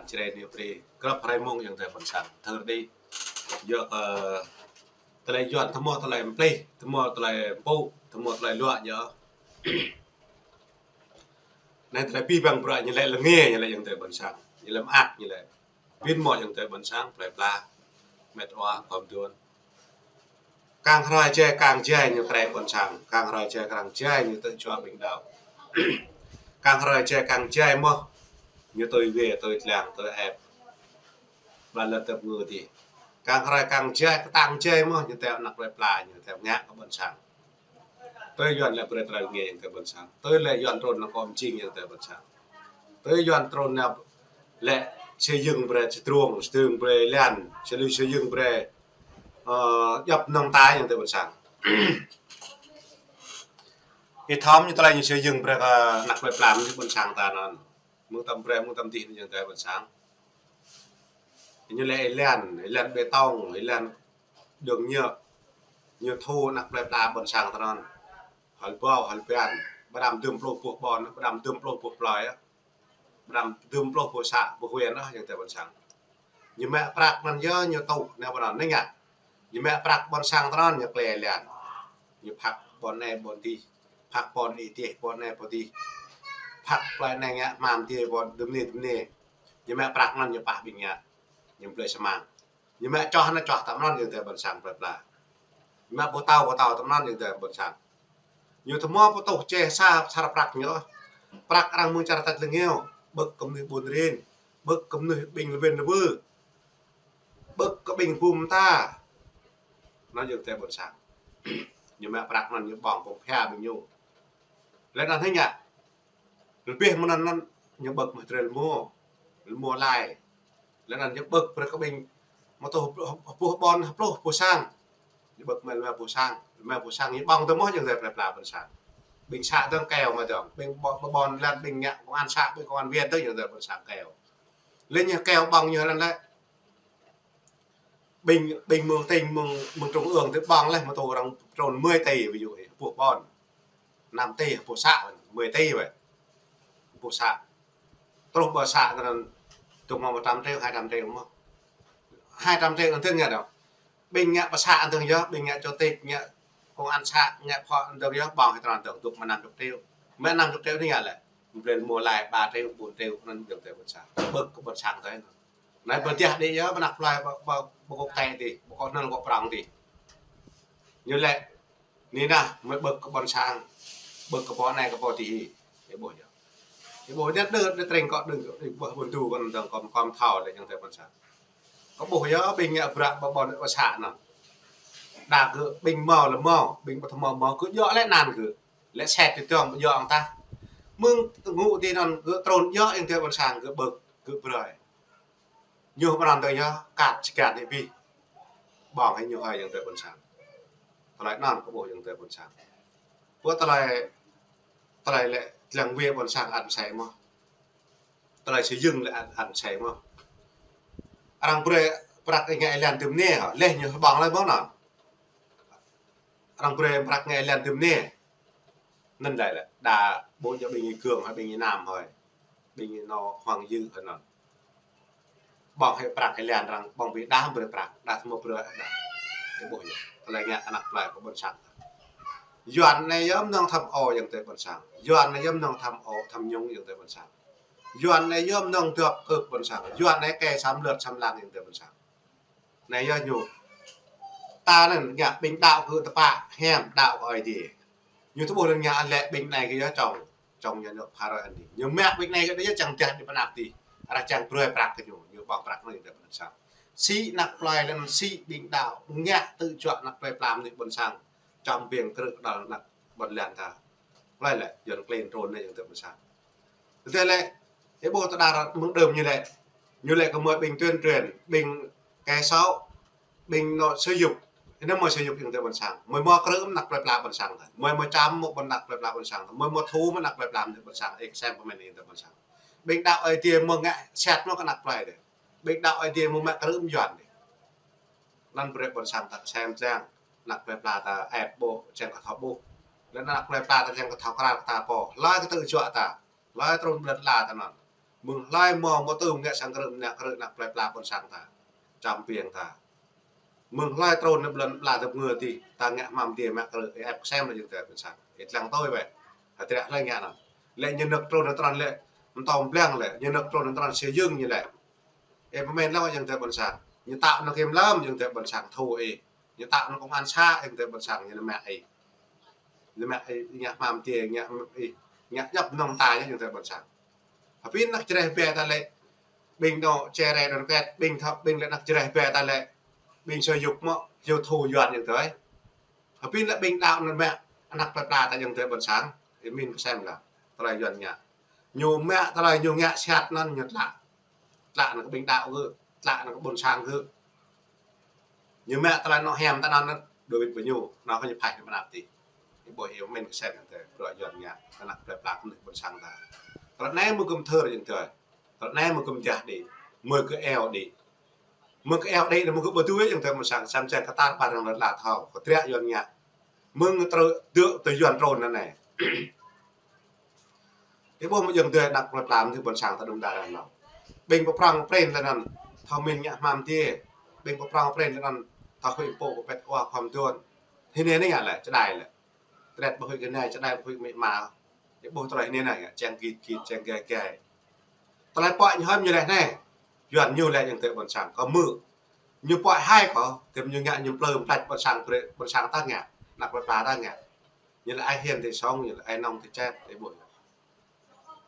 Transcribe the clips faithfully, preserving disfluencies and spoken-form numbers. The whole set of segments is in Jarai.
Čơđai ñu brơi grăp hrơi mông ayŏng adơi ƀôn sang. Thơ đĭ. Yua kơ tơlơi Yuan tơmô tơlơi mplih, tơmô tơlơi mpŭ, tơmô tơlơi luă yơh. Anai tơlơi abih bang bruă ñu lĕ lơnge, ñu lĕ ayŏng adơi ƀôn sang. Ñu lĕ mơak, ñu lĕ. Ƀing mơ̆ ayŏng adơi ƀôn sang, plơi pla. Met wa, khom duôn. Kang hrơi jai kang jai ñu krĕ ƀôn sang, kang hrơi jai kang jai ñu tơčua ƀing đaŏ. Kang hrơi jai kang jai mơ̆ ñu tui wê, tui tlang, tui ĕp. Ƀlŏr lŏn tơp ngư tih. Kang hrơi kang jai, kơtang jai mơ̆ ñu teo anăk plơi pla, ñu teo ngă kơ ƀôn sang. Tui Yuan lĕ brơi tơlơi lơnge ayŏng adơi ƀôn sang. Tui lĕ Yuan trŭn nao kơ mơjing ayŏng adơi ƀôn sang. Tui Yuan trŭn nao lĕ xây dựng brơi čơdrông, čơdrông brơi lăn, čơlui xây dựng brơi, ơ, djŏp nong tai ayŏng adơi ƀôn sang. Ih thâo ñu tơlơi ñu xây dựng brơi kơ anăk plơi pla ñu ƀôn sang ta anŭn. Mơ̆ng tơm brơi, mơ̆ng tơm dih ayŏng adơi ƀôn sang. Ñu lĕ ih lăn, ih lăn bê tông, ih lăn đường nhựa. Ñu thu anăk plơi pla ƀôn sang ta anŭn. Hơl ƀâo, hơl ban. Ƀơđăm dŭm pluh boh ƀôn, ƀơđăm dŭm pluh boh plơi yơh. Ƀơđăm dŭm pluh boh să, boh huyện yơh ayŏng adơi ƀôn sang. Ñu mă prăk anŭn yơh ñu tuh, anai ƀôn anŭn, anai ngă. Ñu mă prăk ƀôn sang ta anŭn ñu klĕ lăn. Ñu phak ƀôn anai ƀôn dih. Phak ƀôn ih dih, ƀôn anai ƀôn dih. Phak plơi anai ngă hmam dih ƀôn dŭm anai dŭm anai. Ñu mă prăk anŭn ñu pah ƀing ngă. Ñu blơi samăng. Ñu mă čoh anŭn čoh tơm anŭn ayŏng adơi ƀôn sang plơi pla. Ñu mă pơtâo pơtâo tơm anŭn ayŏng adơi ƀôn sang. Ñu tơmô pơtuh čeh sa sar prăk ñu. Prăk arăng mơ̆ng čar tač lơngeo. Ƀơ̆k kơ mơnuih ƀun rin. Ƀơ̆k kơ mơnuih ƀing lơwên lơwư. Ƀơ̆k kơ ƀing bum ta. Anŭn ayŏng adơi ƀôn sang. Ñu mă prăk anŭn ñu ƀơ̆ng pơm phia ƀing ñu. Lĕ anŭn hơngă. Lơbih mơ̆n anŭn ñu ƀơ̆k mơ̆ drơi lơmô. Lơmô lai. Lĕ anŭn ñu ƀơ̆k brơi kơ ƀing mơtuh hơpluh ƀôn, hơpluh boh sang. Ñu ƀơ̆k mơ̆ lơma boh sang, lơma boh sang ñu ƀơ̆ng tơmô ayŏng adơi plơi pla ƀôn sang. Ƀing să dơ̆ng keo mơ̆ dơ̆ng, ƀing ƀôn, ƀôn lăn ƀing ngă công an să, ƀing công an viên dơ̆ng ayŏng adơi ƀôn sang keo. Lĕ ñu keo ƀơ̆ng ñu lăn lĕ. Ƀing, ƀing mơ̆ng tỉnh, mơ̆ng, mơ̆ng trung ương tơ ƀơ̆ng lĕ mơtuh arăng trŭn mười tỷ ví dụ, hơpluh ƀôn. Năm tỷ, hơpluh să, mười tỷ wơ̆t. Hơpluh să. Truh ƀơi să tơ anŭn truh mơ̆ một trăm triệu, hai trăm triệu mơ̆. Hai trăm triệu anŭn tơ ngă dŏ. Ƀing ngă ƀơi să anŭn tơ yơh, ƀing ngă chủ tịch, ngă công an să, ngă phó anŭn tơ yơh, ƀơ̆ng hĭ tơ anŭn tơ truh mơ̆ năm chục triệu. Mơ̆ năm chục triệu anai ngă lĕ. Blơi lơmô lai ba triệu, bốn triệu anŭn ayŏng adơi ƀôn sang. Ƀơ̆k kơ ƀôn sang tơ anŭn. Anai ƀơ̆ dih đĭ yơh, ƀơ̆ anăk plơi, ƀơ̆, ƀơ̆, ƀơ̆ gŏp tĕ dih, ƀơ̆ kơ anŭn gŏp prŏng dih. Ñu lĕ, anai nah, mơ̆ ƀơ̆k kơ ƀôn sang, ƀơ̆k kơ pô anai kơ pô dih. Ih ƀuh yơh. Ih ƀuh yơh, đơ, đơ treng kơ, đơ, đơ, ƀơ̆ ƀôn tu kơ anŭn tơ kơm, kơm thâo lĕ ayŏng adơi ƀôn sang. Kơ ƀuh yơh, ƀing ngă bruă ƀơi ƀôn ƀơi să anŭn. Đa kơ ƀing mơ̆ lĕ mơ̆, ƀing ƀu thâo mơ̆ mơ̆, kơ djơ̆ lĕ anăn kơ. Lĕ set tơ tơ̆ng ƀu djơ̆ ăng tah. Mơ̆ng ngă tui anŭn kơ trŭn djơ̆ ayŏng adơi ƀôn sang kơ ƀơ̆k, kơ brơi. Ñu ƀrăn tơ yơh, kat čơkat anai abih. Ƀơ̆ng hĭ ñu hơi ayŏng adơi ƀôn sang. Tơlơi anŭn kơ ƀuh ayŏng adơi ƀôn sang. Ƀuh tơlơi, tơlơi lĕ lăng wê ƀôn sang ăn sai mơ̆. Tơlơi xây dựng lĕ ăn, ăn sai mơ̆. Arăng brơi prăk ngă lăn tơm anai hă, lĕ ñu ƀơ̆ng lơi mơ̆ anŭn. Arăng brơi prăk ngă lăn tơm anai. Anŭn lĕ lĕ, đa ƀu djơ̆ ƀing ih gơ̆ng hơi, ƀing ih nam hơi. Ƀing ih nao huăng yư hơi anŭn. Ƀơ̆ng hĭ prăk hĭ lăn arăng, ƀơ̆ng ƀing đah brơi prăk, đah tơmô brơi đah. Ih ƀuh yơh, tơlơi ngă anăk plơi kơ ƀôn sang. Yuan anai yơh mơnơ̆ng tham ô ayŏng adơi ƀôn sang. Yuan anai yơh mơnơ̆ng tham ô, tham nhũng ayŏng adơi ƀôn sang. Yuan anai yơh mơnơ̆ng dŏp kơ ƀôn sang. Yuan anai kơ xâm lược xâm lăng ayŏng adơi ƀôn sang. Anai yơh ñu. Ta anŭn ngă ƀing đaŏ kơ tơpă hiam đaŏ kơ Ơi Adai. Ñu tơƀuh anŭn ngă lĕ ƀing anai kơ yơh čong, čong ñu ñu phara anai. Ñu mă ƀing anai kơ yơh čang dah dih pơ anăp dih. Arăng čang brơi prăk kơ ñu, ñu ƀơ̆ng prăk anŭn tơ ƀôn sang. Sĭ anăk plơi lĕ sĭ ƀing đaŏ ngă tơčua anăk plơi pla mơnuih ƀôn sang. Čăm ƀing krư̆ kơđăl anăk ƀôn lan ta. Plơi lĕ, Yuan klin trŭn anai ayŏng adơi ƀôn sang. Tơdah lĕ, ih ƀuh tơdar mơ̆ng đưm ñu lĕ. Ñu lĕ kơ mơi ƀing tuyên truyền, ƀing kẻ xấu, ƀing nao sơ yŭk. Anai mơi sơ yŭk ayŏng adơi ƀôn sang. Mơi mơ̆ krư̆ mơ̆ anăk plơi pla ƀôn sang ta. Mơi mơ̆ čăm mơ̆ ƀôn anăk plơi pla ƀôn sang ta. Mơi mơ̆ thu mơ̆ anăk plơi pla ƀôn sang. Ih sem pơmĭn ayŏng adơi ƀôn sang. Ƀing đaŏ Ơi Adai mơ̆ ngă set mơ̆ kơ anăk plơi dih. Ƀing đaŏ Ơi Adai mơ̆ mă krư̆ mơ̆ Yuan dih. Anŭn brơi ƀôn sang ta sem tlang. Anăk plơi pla ta ĕp ƀuh, čang kơ thâo ƀuh. Lĕ anăk plơi pla ta čang kơ thâo krăn kơ ta pô. Hlơi kơ tơčua ta. Hlơi trŭn ƀlŏr la ta anŭn. Mơ̆ng hlơi mơ̆ mơtưm ngă sang krư̆, mơnă krư̆ ană plơi pla ƀôn sang ta. Čăm piêng ta. Mơ̆ng hlơi trŭn nao ƀlŏn pla tơp ngơ tih, ta ngă hmam dê mă krư̆, ĕp kơsem lĕ ayŏng adơi ƀôn sang. Ih lăng tui wĕ. Hơdră hlơi ngă anŭn. Lĕ ñu nơ̆k trŭn nao trŭn lĕ, mơtâo blang lĕ, ñu nơ̆k trŭn nao trŭn sĭ yơ̆ng ñu lĕ. Ih pơmĭn lăng ayŏng adơi ƀôn sang. Ñu tao nao kiểm lâm ayŏng adơi ƀôn sang thu ih. Ñu tao nao công an xã ayŏng adơi ƀôn sang, ñu nao mă ih. Ñu mă ih, ngă hmam dê, ngă ih, ngă djŏp nong ta ayŏng adơi ƀôn sang. Hơbĭn anăk čơreh ƀe ta lĕ, ƀing nô čơreh đơ̆ng kĕt, ƀing thâo, ƀing lĕ anăk čơreh ƀe ta lĕ, ƀing sơ yŭk mơ̆, yŭk thu Yuan ayŏng adơi. Hơbĭn lĕ ƀing đaŏ anŭn mă, anăk plơi pla ta ayŏng adơi ƀôn sang, ih pơmĭn kơsem lĕ, tơlơi Yuan ngă. Ñu mă, tơlơi ñu ngă sat anŭn ñu tlă. Tlă anŭn kơ ƀing đaŏ gơ̆, tlă anŭn kơ ƀôn sang gơ̆. Ñu mă tơlơi anŏ hiam ta anŭn, đối với ñu, anŏ kơ ñu phai ñu mơnap tih. Ih ƀuh ih pơmĭn kơsem ayŏng adơi, bruă Yuan ngă, anăk plơi pla kơ mơnuih ƀôn sang ta. Tơlơi anai mơ̆ gơ̆m thơr ayŏng adơi. Tơlơi anai mơ̆ gơ̆m jah đĭ, mơ̆ gơ̆ eo đĭ. Mơ̆ gơ̆ eo đĭ, mơ̆ gơ̆ ƀu dưi ayŏng adơi ƀôn sang, samơ̆ čang kơ tar ƀar răng lăt la thâo, kơ triă Yuan ngă. Mơ̆ng trơ dơ̆ tơ Yuan trŭn anŭn anai. Ih ƀuh mơ̆ ayŏng adơi anăk plơi pla mơnuih ƀôn sang ta đŭng đa răng nao. Ƀing pơprŏng prin lĕ anŭn, thâo pơmĭn ngă hmam dê. Ƀing pơprŏng prin lĕ anŭn, thâo huĭ pô pơpĕt wa khŏm duôn. Hĭ anai anai ngă lĕ, čơđai lĕ. Tret ƀu huĭ kơ anai, čơđai ƀu huĭ kơ amĭ ama. Ih ƀuh tơlơi hĭ anai anai ngă, čang git git, čang gai gai. Tơlơi pơhiăp ñu lĕ anai. Yuan ñu lĕ ayŏng adơi ƀôn sang, kâo hmư̆. Ñu pơhiăp hai kâo, tơm ñu ngă ñu plư mơplĕč ƀôn sang pre-, ƀôn sang ta ngă, anăk plơi pla ta ngă. Ñu lĕ ai hiên ti sông, ñu lĕ ai nông ti čet, ih ƀuh.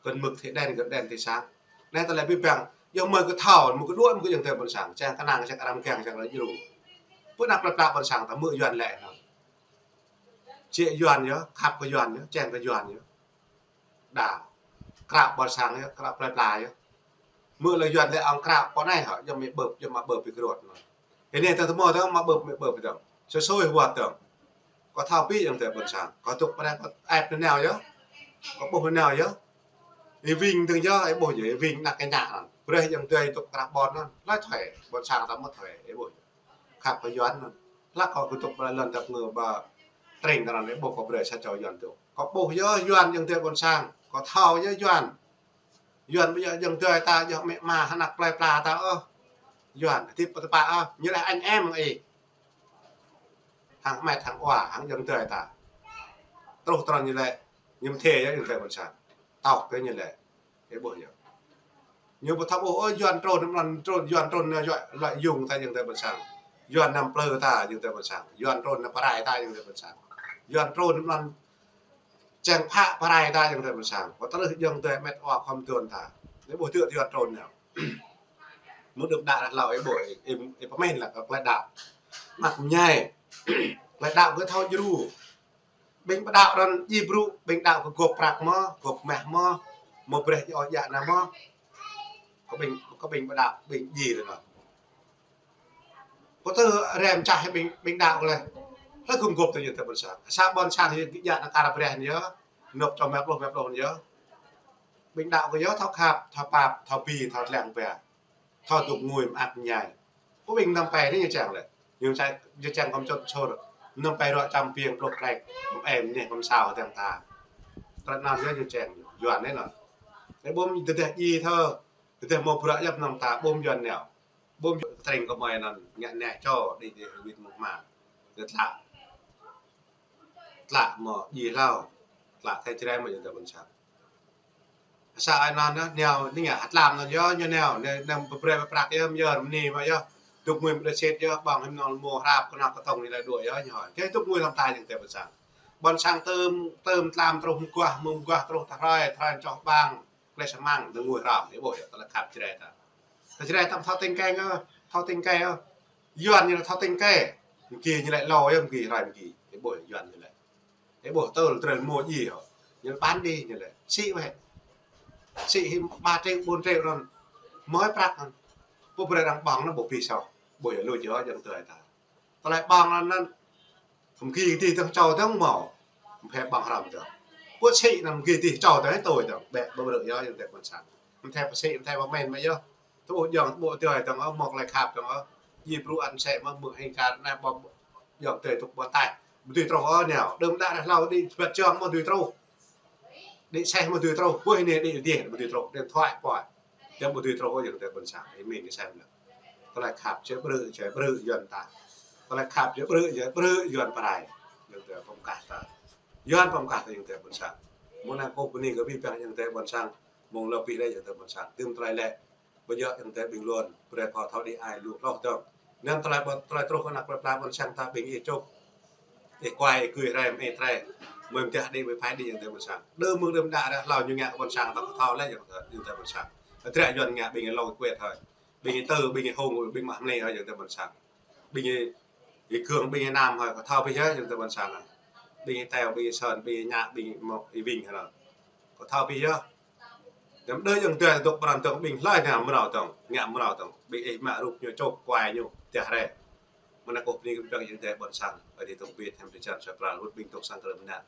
Kơ̆n mơ̆k ti đen, kơ̆n đen ti sang. Anai tơlơi ƀĭ ƀăng, yua mơ̆ gơ̆ thâo, mơ̆ gơ̆ đuaĭ, mơ̆ gơ̆ ayŏng adơi ƀôn sang. Čang kơnang, čang arăng kiăng, čang arăng djru. Pơ anăk plơi pla ƀôn sang ta hmư̆ Yuan lĕ anŭn. Jĕ Yuan yơh, khăp kơ Yuan yơh, čang kơ Yuan yơh. Đa. Krăp ƀôn sang yơh, krăp plơi pla yơh. Mơ̆ lĕ Yuan lĕ ŏng krăp pơ anai hă, yua mơ̆ ƀơ̆p, yua mă ƀơ̆p ƀiă krut anŭn. Hĭ anai ta tơmô tơ̆ng, mă ƀơ̆p, mă ƀơ̆p tơ̆ng. Sơ sui hua tơ̆ng. Kâo thâo ƀĭ ayŏng adơi ƀôn sang. Kâo tŭk pơ anai kâo ĕp nao yơh. Kâo ƀuh nao yơh. Ih wing tơ̆ng yơh, ih ƀuh yơh, ih wing anăk kơ ñă anŭn. Brơi ayŏng adơi tŭk krăp ƀôn anŭn. Lơi thâo, ƀôn sang ta mơ̆ thâo, ih ƀuh yơh. Khăp kơ Yuan anŭn. Hlăk kâo kơ tŭk ƀơi lŏn tơp ngơ ƀơi tring tơ anŭn, ih ƀuh kâo brơi sa čô Yuan tŭk. Kâo ƀuh yơh Yuan ayŏng adơi ƀôn sang. Kâo thâo yơh Yuan. Yuan ƀu djơ̆ ayŏng adơi ta, djơ̆ amĭ ama, anăk plơi pla ta ôh. Yuan, hơdip pơ tơpă ôh, ñu lĕ anh em ih. Hăng met hăng wa, hăng ayŏng adơi ta. Truh trŭn ñu lĕ, ñu mơthê yơh ayŏng adơi ƀôn sang. Tŏk kơ ñu lĕ. Ih ƀuh yơh. Ñu ƀu thâo ƀuh, ơ, Yuan trŭn, mơ̆n trŭn, Yuan trŭn, ñu yua, lợi dụng ta ayŏng adơi ƀôn sang. Yuan năm plư ta ayŏng adơi ƀôn sang. Yuan trŭn năm pơrai ta ayŏng adơi ƀôn sang. Yuan trŭn mơ̆n čang phă pơrai ta ayŏng adơi ƀôn sang. Kơ tơlơi ayŏng adơi met wa khŏm duôn ta. Anai ƀuh tơ̆ Yuan trŭn ñu. Mơ̆ đŭk đa rah hlâo ih ƀuh, ih, ih pơmĭn lĕ kơ plơi đaŏ. Mă mơñai. Plơi đaŏ gơ̆ thâo djru. Ƀing pơđaŏ anŭn djai brŭ, ƀing đaŏ kơ gŏp prăk mơ̆, gŏp mah mơ̆, mơ̆ brơi ñu ôh djă anai mơ̆. Kơ ƀing, kơ ƀing pơđaŏ, ƀing djai lĕ anŭn. Pơtơ rem čah ƀing, ƀing đaŏ kơ lĕ. Hlơi gum gŏp tơ ayŏng adơi ƀôn sang. Sa ƀôn sang yơh djă anŭn kar brơi yơh. Nộp čô mă pluh, mă pluh yơh. Ƀing đaŏ kơ yơh thâo khăp, thâo pap, thâo pi, thâo lăng ƀe. Thâo dŏ ngui mơak mơñai. Kơ ƀing năm pơi anai ñu čang lĕ. Ñu čang, ñu čang kơ̆m čŏt čor. Năm pơi rŏ čăm piêng pluh krek. Kơ̆m em anai kơ̆m sao tơ̆ng ta. Tơlơi anŭn yơh ñu čang. Yuan anai anŭn. Anai ƀôm tơdah djai thâo. Tơdah mơ̆ bruă yap năm ta ƀôm Yuan nao. Ƀôm Yuan tring kơ mơi anŭn. Ngă anai čô đĭ đĭ wĭt mơ̆ng hmua. Tơdah tlă. Tlă mơ̆ djai hlâo. Tlă thâo Jrai mơ̆ ayŏng adơi ƀôn sang. Sa ai anŭn yơh, nao, anai ngă hơtlam anŭn yơh, ñu nao, nao, nao pơbrơi pơprăk yơh, mơyơr mơni mă yơh. Dŏ ngui mơđơsĭt yơh, ƀơ̆ng hĭm nong mơ̆ hrăp, kơnăl kơtong anai lĕ dua yơh, ñu. Kơ dŏ ngui lăm ta ayŏng adơi ƀôn sang. Ƀôn sang tơm, tơm tlam truh mơguah, mơguah truh tơhrơi, tơhrơi čoh ƀang. Klĕ samăng, dŏ ngui hrăm, ih ƀuh yơh, tơlơi khăp Jrai ta. Tơ Jrai ta thâo tĭng keng ôh, thâo tĭng keng ôh. Yuan ñu lĕ thâo tĭng keng. Mơgi ñu lĕ lâo yơh, mơgi hrơi mơgi. Ih ƀuh Yuan ñu lĕ. Ih ƀuh tơl, tơl mơ̆ djai hŏ. Ñu lĕ pơ̆n đĭ ñu lĕ. Sĭ wĕ. Sĭ hĭm ba triệu, bốn triệu anŭn. Mơi prăk anŭn. Pô brơi arăng ƀơ̆ng anŭn ƀu pĭ soh. Ƀuh yơh lu jơ̆ ayŏng adơi ta. Tơlơi ƀơ̆ng anŭn anŭn. Mơgi dih tơ̆ng čô tơ̆ng mơ̆. Mơ̆ phe ƀơ̆ng hrăm tơ̆ng. Pô sĭ anŭn mơgi dih čô tơ̆ng tui tơ̆ng. Ƀĕ ƀu brơi yơh ayŏng adơi ƀôn sang. Mơ̆ phe pô sĭ, mơ̆ phe pô mĭn mă yơh. Tơƀuh jơ̆ng, tơƀuh tui tơ̆ng ôh, mơ̆ tơlơi khăp tơ̆ng ôh. Djai brŭ ăn sĕ mơ̆ mơ̆ hing kar anai ƀơ̆ng ayŏng adơi tŭk ƀôn taih. Ƀu dưi truh ôh nao. Đơ̆m đă rah hlâo đĭ bĕt jơ̆ng mơ̆ dưi truh. Đĭ seh mơ̆ dưi truh. Ƀuh anai đĭ dih ƀu dưi truh. Điện thoại poi. Tơdah ƀu dưi truh ayŏng adơi ƀôn sang, ih mĭn kơ sem lĕ. Tơlơi khăp či brư̆, či brư̆ Yuan ta. Tơlơi khăp či brư̆, či brư̆ Yuan pơrai. Ayŏng adơi pơm kah ta. Yuan pơm kah ta ayŏng adơi ƀôn sang. Mơ̆ng anai kâo bơni kơ abih bang ayŏng adơi ƀôn sang. Mơ̆ng lơ pih lĕ ayŏng adơi ƀôn sang. Tơm tơlơi lĕ. Ƀu djơ̆ ayŏng adơi ƀing lŏn, brơi kâo thâo đĭ ai lu hloh dơ̆ng. Anŭn tơlơi ƀu, tơlơi truh kơ anăp plơi pla ƀôn sang ta ƀing ih čŏk. Ih kuai, ih kưi rai, ih trai. Mơ̆ng tơdah đĭ ƀu phải đĭ ayŏng adơi ƀôn sang. Đơ mơ̆ng đơm đă ră hlâo ñu ngă ƀôn sang ta kơ thâo lĕ ayŏng adơi, ayŏng adơi ƀôn sang. Hơdră Yuan ngă ƀing ih lông kuet hơi. Ƀing ih Tư, ƀing ih Hung, ƀing mă mơnê hơi ayŏng adơi ƀôn sang. Ƀing ih, ih Gương, ƀing ih Nam hơi, kơ thâo pih yơh ayŏng adơi ƀôn sang. Ƀing ih Teo, ƀing ih Sơn, ƀing ih Nhạ, ƀing ih Mŏk, ih Vinh hơi. Kơ thâo pih yơh. Tơm đơ ayŏng adơi dŏ pran dŏ ƀing hlơi ngă mrâo dŏ, ngă mrâo dŏ. Ƀing ih mă rup ñu čŏk kuai ñu, tơdah rai. Mơ̆ng anai kâo bơni kơ abih bang ayŏng adơi ƀôn sang, ơi adai dŏ bit, hiam tơčan sa pral, rut ƀing dŏ sang krơm nă.